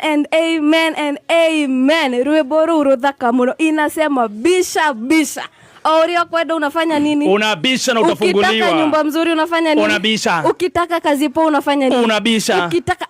And amen and amen. Rwĩmbo rũu rũthaka mũno, inasema bisha bisha, o ũrĩa ũkwenda unafanya nini? Unabisha na Ukitaka utafunguliwa. Nyumba mzuri unafanya nini? Unabisha. Ukitaka kazi poa unafanya nini? Unabisha. Ukitaka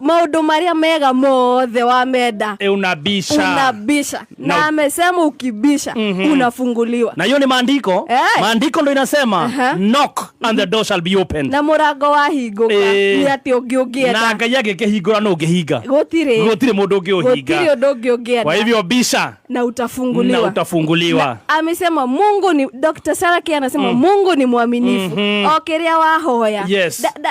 maũndũ marĩa mega mothe wamenda, Unabisha. Unabisha na amesema ukibisha unafunguliwa. Na hiyo ni maandiko. Maandiko ndo inasema, "Knock and the door shall be opened." Na mũrango wahingũka, nĩ atĩ ũngĩ Na ũngĩenda? Ngai angĩkĩhingũra, no ũngĩhinga? Gũtirĩ. Gũtirĩ mũndũ ũngĩ Gũtirĩ ũhinga. ũndũ ũngĩ ũngĩenda. Kwa hivyo bisha na utafunguliwa. Na utafunguliwa. Na amesema Mungu ni, Dr. Saraki anasema Mungu ni mwaminifu, o kĩrĩa wahoya.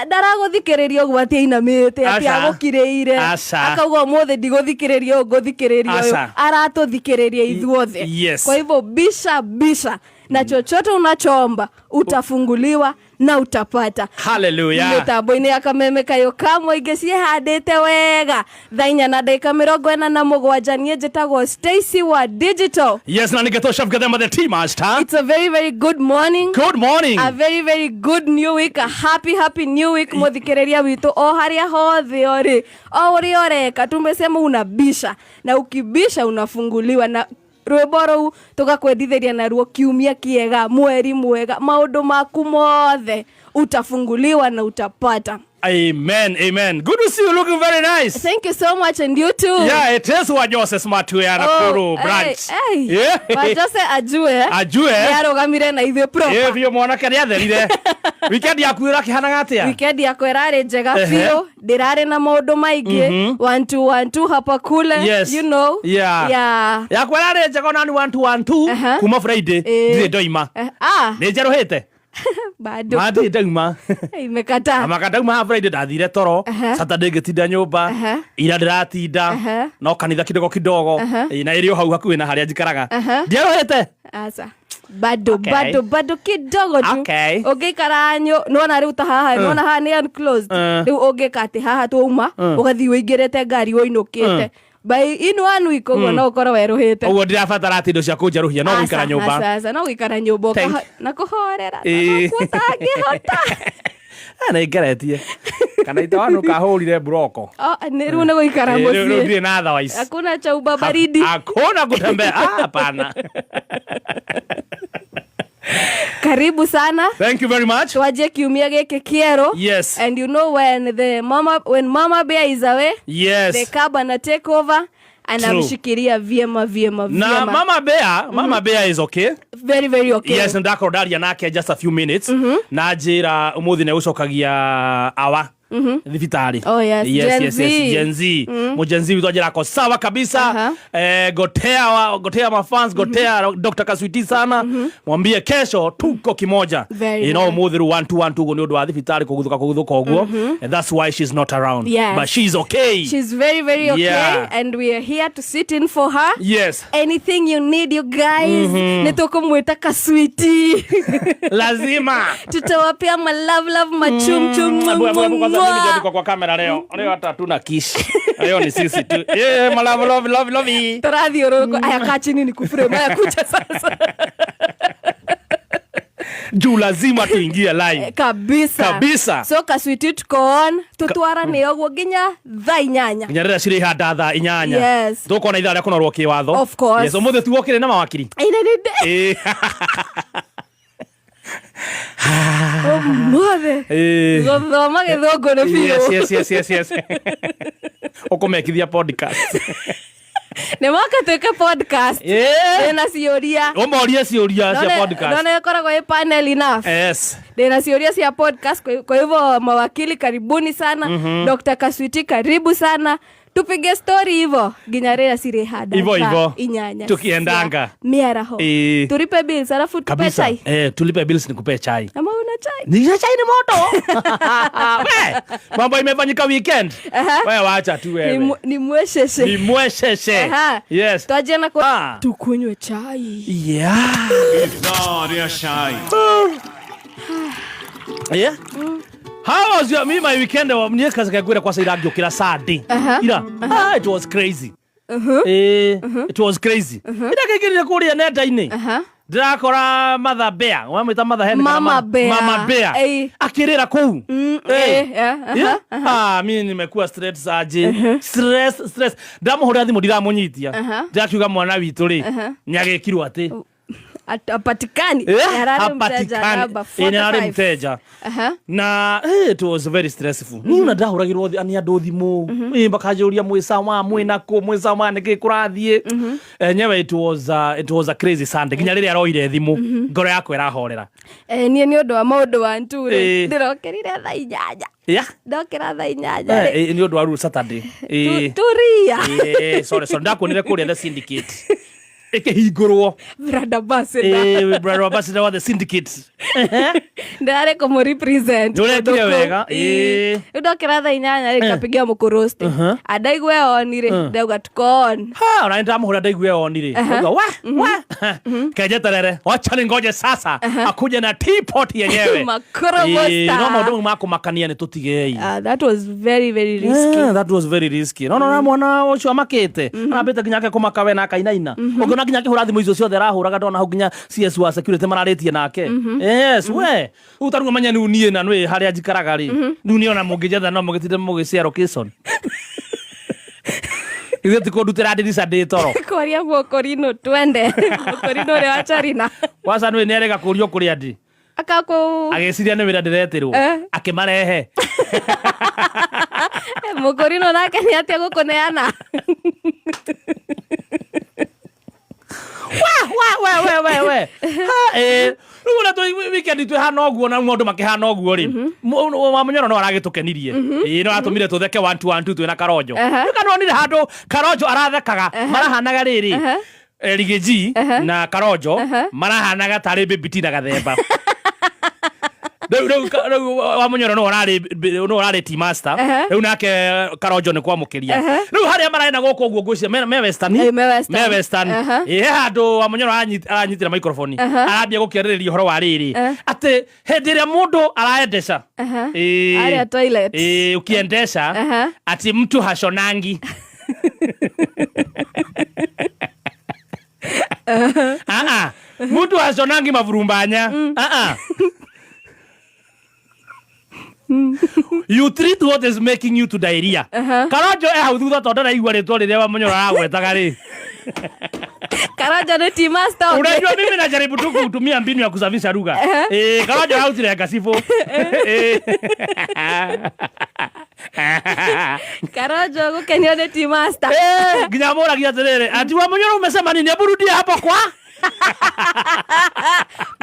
Ndaragũthikĩrĩria ũguo atĩ ainamĩte atĩ Aca. agũkirĩire, Aca. akauga ũmũthĩ ndigũthikĩrĩria ũũ, ngũthikĩrĩria ũyũ. Aca. Aratũthikĩrĩria ithuothe. Kwa hivyo bisha bisha, na chochote unachoomba utafunguliwa na utapata. Hallelujah. Mĩtambo-inĩ ya Kameme Kayo ka Mũingĩ ciĩhandĩte wega thaa 4:47. Niĩ njĩtagwo Stacy wa Digital. Yes, na nĩgetwo Chef Gathema, the tea master. It's a very very good morning. Good morning. A very very good new week, a happy happy new week. Mũthikĩrĩria witũ o harĩa hothe ũrĩ, o ũrĩa ũreka, tumesema unabisha na ukibisha unafunguliwa, na rwĩmbo rũu tũgakwendithĩria naruo kiumia kĩega, mweri mwega, maũndũ maku mothe utafunguliwa na utapata. Amen, amen. Good to see you, looking very nice. Thank you so much, and you too. Yeah, it is wa Jose Smart ya Nakuru Oh, branch. hey, hey. Yeah. Wajose ajue Ajue. nĩarũgamire na ithuĩ proper. Biũ, mwanake nĩ atherire. Weekend yaku ĩrakĩhanaga atĩa? Weekend yakwa ĩrarĩ njega biũ, ndĩrarĩ na maũndũ maingĩ, one two one two hapa kule. Yakwa ĩrarĩ njega onani, one two one two. Kuma Friday ndirĩ ndoima. Ah, Nĩ njerũhĩte. Bado. Ma ndirĩ ndauma. Imekataa. Amaka ndauma haha Friday ndathire toro. Saturday ngĩtinda nyũmba. Ira ndĩratinda. No kanitha kidogo kidogo. Na ĩrĩ o hau hakuhĩ na harĩa njikaraga. Ndiarũhĩte. Asa bado. Bado bado kidogo tu. Ũngĩikara nĩwona rĩu ta haha, nĩwona haha nĩ enclosed. Rĩu ũngĩka atĩ haha twauma ũgathiĩ ũingĩrĩte ngari ũinũkĩte by in one week ũguo, no ũkorwo werũhĩte. Ũguo ndirabatara atĩ indo cia kũnjerũhia, no gũikara nyũmba. Aca, aca, no gũikara nyũmba na kũhorera ũtangĩhota. Ah, nĩ ngeretie kana itawanu kahũrire mburoko. Oh, nĩ rĩu nĩ gũikara Rĩu mũciĩ. ndirĩ na otherwise. Hakuna cha ubabaridi. Hakuna kutembea. Ah, hapana. Karibu sana. Thank you very much. Twanjie kiumia gĩkĩ kĩerũ. And you know when the mama when Mama Bear is away, the cab ana take over, anamshikilia vyema vyema Na vyema. Mama Bear, Mama Bear is okay. Very very okay. Yes, ndakorwo ndaria nake just a few minutes na njĩra ũmũthĩ nĩ gũcokagia awa thibitarĩ. Oh, yes, Gen Yes, Z. yes, Gen Z. Mu Gen Z witũ anjĩra ako sawa kabisa. Gotea gotea mafans, gotea Dr. Kaswiti sana, mwambie kesho tuko kimoja. Very You know. Nice. Ũmũthĩ rĩu one two one two ũguo nĩ ũndũ wa thibitarĩ kũguthũka kũguthũka ũguo, and that's why she's not around, but she's okay. She's very very okay, and we are here to sit in for her. Anything you need, you guys, nĩ tũkũmwĩta Kaswiti. Lazima. Tutawapea ma love love, machumchum. Hebu hebu hebu kwanza mimi ndio niko kwa kamera leo. Leo hata hatuna kish. Leo ni sisi tu. Yeah, my love love love love. Tũrathiũrũrũka aya, kaa chini ni kuframe aya, kucha sasa. Juu lazima tuingie live. Kabisa. Kabisa. So Kaswiti tuko on, tutwarane ũguo nginya thaa 8. Nginya rĩrĩa cirĩhanda thaa 8. Yes. Tũkona ithaa rĩa kũnorwo kĩwatho. Of course. Yes, ũmũthĩ tuokĩrĩ na mawakiri. Ĩna nĩ Ũmũthĩ gũthoma gĩthũngũ nĩ biũ. Yes. Ũkũmekithia podcast. Nĩ moka twĩke podcast. Ndĩna ciũria. Ũmorie ciũria cia podcast. Nona ĩkoragwo ĩ panel enough. Ndĩna ciũria cia podcast, kwa hivyo mawakili karibuni sana. Dr. Kaswiti, karibu sana, tupige story hivo nginya rĩrĩa cirĩhanda Hivo thaa hivo. 8 Tukiendanga. cia mĩaraho. Tulipe bills alafu tupe chai. Eh, tulipe bills nikupe chai. Ama una chai? Ni chai ni moto. We, mambo imefanyika weekend. We wacha tu Ni wewe. ni mwesheshe. Ni mwesheshe. Twajie na tukunywe chai. Ithaa rĩa cai. Yeah. How was your me my weekend? Niĩ kaza kwĩra kwa ira ngĩũkĩra Sunday. Ira. Ah, it was crazy. It was crazy. Ira kĩingĩrire kũrĩa nenda-inĩ. Ndĩrakora Mother Bear, wamwĩta Mother Hen kana Mama Bear. Mama Bear. Ĩĩ. Akĩrĩra kũu. Eh. Eh, yeah, aha. Yeah? Ah, mi nimekuwa stress aje. Stress, stress. Ndamũhũrĩra thimũ ndiramũnyitia. Ndĩrakiuga mwana witũ rĩ, nĩagĩkirwo atĩ. Apatikani. Eh, Ararĩ mteja hapatikani. namba Ĩ, nĩararĩ 45. mteja. Aha. Na it was very stressful. Niĩ ona ndahũragĩrwo nĩ andũ thimũ. Ĩ, makanjũria mwĩ sawa, mwĩ nakũ, mwĩ sawa, nĩkĩ kũrathiĩ. Enyewe it was a crazy Sunday. Nginya rĩrĩa aroire thimũ, ngoro yakwa ĩrahorera. Eh, niĩ nĩ ũndũ wa maũndũ wa nturĩ Ĩĩ. ndĩrokĩrire thaa 8. Yeah. Ndokĩra thaa 8 rĩ. Eh, nĩ ũndũ wa ruru Saturday. Ĩ. Turia. Ĩ, sorry, sorry. Ndakuonire kũrĩa The Syndicate. Ĩkĩhingũrwo. Brand ambassador. Ĩ, brand ambassador wa The Syndicate. Ndĩrarĩ kũmũ represent. Nĩũrekire kũndũ kũu. wega. Ĩĩ. Ĩĩ. Rĩu ndokĩra thaa 8 rĩ, ngapigia mũkũrũsti andaigua oni rĩ, ndauga tuko on. Ha, ona ndamũhũra ndaigue oni rĩ. Ndauga, wa wa kenjeterere, wacha ningoje sasa akuje na teapot yenyewe. Makoro Ĩ, Monster. no maũndũ mau ma kũmakania nĩ tũtigei. Ah, that was very very risky. Yeah, that was very risky. No, no, no, mwana ũcio amakĩte arambĩte nginya ake kũmaka we na akainaina. Ũngĩona nginya akĩhũra thimũ icio ciothe arahũraga, ndona hau nginya CS wa security mararĩtie nake. Yes, we rĩu ta rĩu ũmenye rĩu niĩ na nĩ harĩa njikaraga rĩ, rĩu niĩ ona mũngĩnjetha no mũgĩtinde mũgĩshare location, ithuĩ ti kũndutĩra ndirica ndĩ toro. Kwaria mũkorino, twende mũkorino ũrĩa wa Charina. Waca nĩ nĩarega kũrio kũrĩa ndĩ. Akakũ. Agĩciria nĩ wĩra ndĩretĩrwo. Eh. Akĩmarehe. Mũkorino nake nĩ atia gũkũneana. Wa wa we we we we ha eh, rĩu ũrĩa twĩ weekend twĩ hana ũguo na maũndũ makĩhana ũguo rĩ, wa Mũnyoro no aragĩtũkenirie. Ĩĩ, no aratũmire tũtheke one two one two twĩna Karonjo. Rĩu kana onire handũ Karonjo arathekaga marahanaga rĩrĩ, Rigiji na Karonjo marahanaga tarĩ Baby T na Gathemba. Rĩu wa Mũnyoro no ũrarĩ team master. Rĩu nake Karonjo nĩ kwamũkĩria rĩu harĩa mararĩ na gũkũ ũguo ngwĩciria me Western. Eh, me Western. Me Western. Ĩ, he handũ wa Mũnyoro aranyitĩra microphone, arambia gũkĩarĩrĩria ũhoro wa rĩrĩ atĩ hĩndĩ ĩrĩa mũndũ araendesha. Ĩ, Arĩa toilet. Ĩ, ukiendesha ati mtu hashonangi. Ah, ah. Mtu hashonangi mavurumbanya. Ah, ah. You treat what is making you to diarrhea. Karonjo e hau thutha tondu ndaraigua rĩtwa rĩrĩa wa Mũnyoro aragwetaga rĩ. Karonjo nĩ team master ũngĩ. Unajua mimi najaribu tu kutumia mbinu ya kusafisha lugha. Eh, Karonjo hautire ngacibũ. Eh. Karonjo gũkenio nĩ team master. Eh, nginya mũragia atĩrĩrĩ, ati wa Mũnyoro umesema nini? Hebu rudia hapo kwa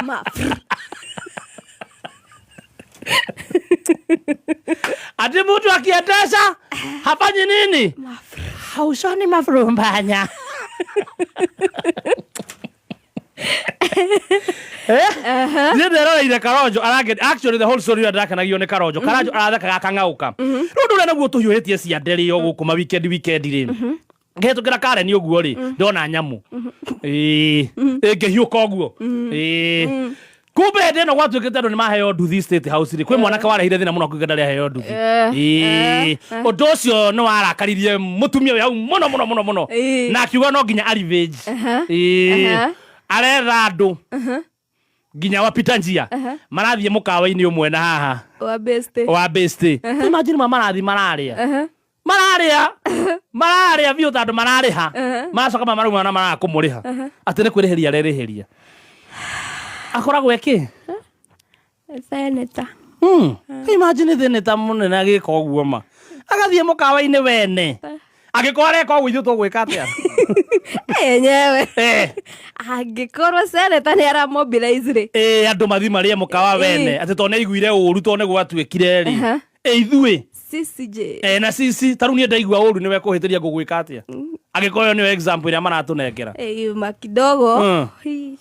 Ma- ati mtu akiendesha hafanyi nini? Haushoni mafurumbanya. Eh? Niĩ nderoreire Karonjo actually the whole story ĩrĩa ndĩrakenagio nĩ Karonjo. Karonjo arathekaga akang'aũka. Rĩu ũndũ ũrĩa naguo tũhiũhĩtie ciande rĩ o gũkũ ma weekend weekend rĩ, ngĩhĩtũkĩra Karen ũguo rĩ, ndona nyamũ ĩĩ ĩngĩhiũka ũguo. Ĩĩ, kumbe hĩndĩ ĩno gwatuĩkĩte andũ nĩ maheo nduthi State House rĩ, kwĩ mwanake warehire thĩna mũno akiuga ndarĩ aheo nduthi. Eh, Ĩĩ, ũndũ ũcio nĩ warakaririe mũtumia ũyũ hau mũno mũno mũno mũno. Ĩĩ. Na akiuga no nginya arevenge. Ĩĩ, aretha andũ nginya wapita njia marathiĩ mũkawa-inĩ ũmwe na haha wa best. Wa best. Imagine ma marathiĩ mararĩa mararĩa mararĩa biũ tondũ mararĩha, maracoka ma marauma na maraga kũmũrĩha atĩ nĩ kwĩrĩhĩria arerĩhĩria akoragwo eki. Senator. Imagine thĩnĩ ta mũnene agĩka ũguo ma agathiĩ mũkawa-inĩ wene angĩkorwo areka ũguo, ithuĩ tũgwĩka atĩa? Enyewe. Eh. Angĩkorwo senator nĩ aramobilize rĩ. Ĩ, andũ mathi marĩe mũkawa wene atĩ tondũ nĩ aiguire ũru tondũ nĩ gwatuĩkire rĩ. Ĩ, ithuĩ CCJ. Eh, na sisi ta rĩu niĩ ndaigua ũru nĩwe kũhĩtĩria ngũgwĩka atĩa angĩkorwo ĩyo nĩyo example ĩrĩa maratũnengera? Eh, ma kidogo. Hi.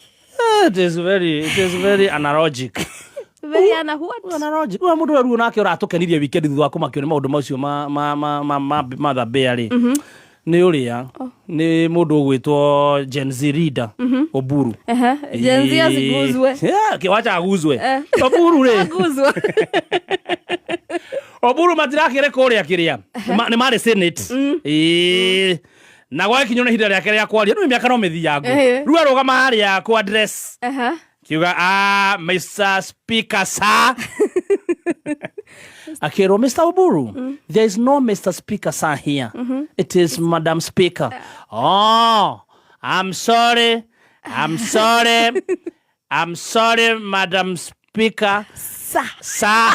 Eh, it is very analogic. Very ana what? Analogic. Ũyũ mũndũ ũrĩa rĩu nake ũratũkenirie weekend thutha wa kũmakio nĩ maũndũ macio ma Mother rĩ, nĩ ũrĩa nĩ mũndũ ũgwĩtwo Gen Z leader Oburu. Aha. Gen Z asiguzwe. Yeah, wacha aguzwe. Eh. Oburu rĩ, Aguzwe. Oburu matirakĩrĩ kũrĩa kĩrĩa nĩ marĩ Senate. Ĩĩ. Na gwakinywo nĩ ihinda rĩake rĩa kwaria, rĩu mĩaka no mĩthiangu. Rĩu arũgama harĩa kũ address, kiuga, "Ah, Mr. Speaker, sir." Akirwo, "Mr. Oburu, there is no Mr. Speaker sir here. It is Madam Speaker." "Oh, I'm sorry, I'm sorry, I'm sorry, Madam Speaker Sa. sir."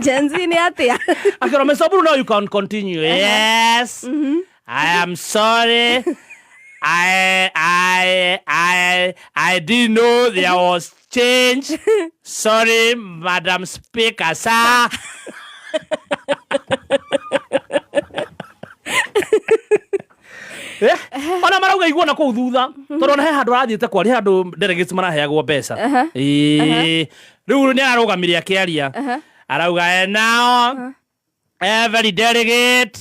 Gen Z nĩ atĩa? Akirwo, "Mr. Oburu, now you can continue." "Yes, I am sorry. I didn't know there was change. Sorry, Madam Speaker, sir." Ona marauga igua na kũu thutha, tondũ ona he handũ arathiĩte kwaria, he handũ delegates maraheagwo mbeca. Ĩĩ. Rĩu nĩ ararũgamire akĩaria, arauga, "And now every delegate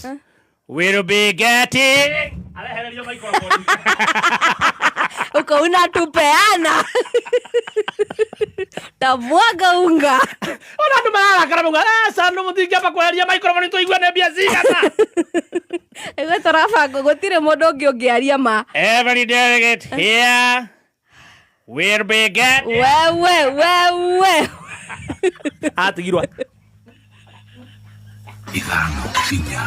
will be getting," arehererio microphone. Ukauna tupeana tabwaga unga. Ona andũ mararakara, mauga, "Aca, andũ mũtingĩamba kweheria microphone tũigue nĩ mbia cigana." Ĩgwe tũrabanga gũtirĩ mũndũ ũngĩ ũngĩaria ma. "Every delegate here will be getting," Wewe wewe. Atigirwo. Ithano inya.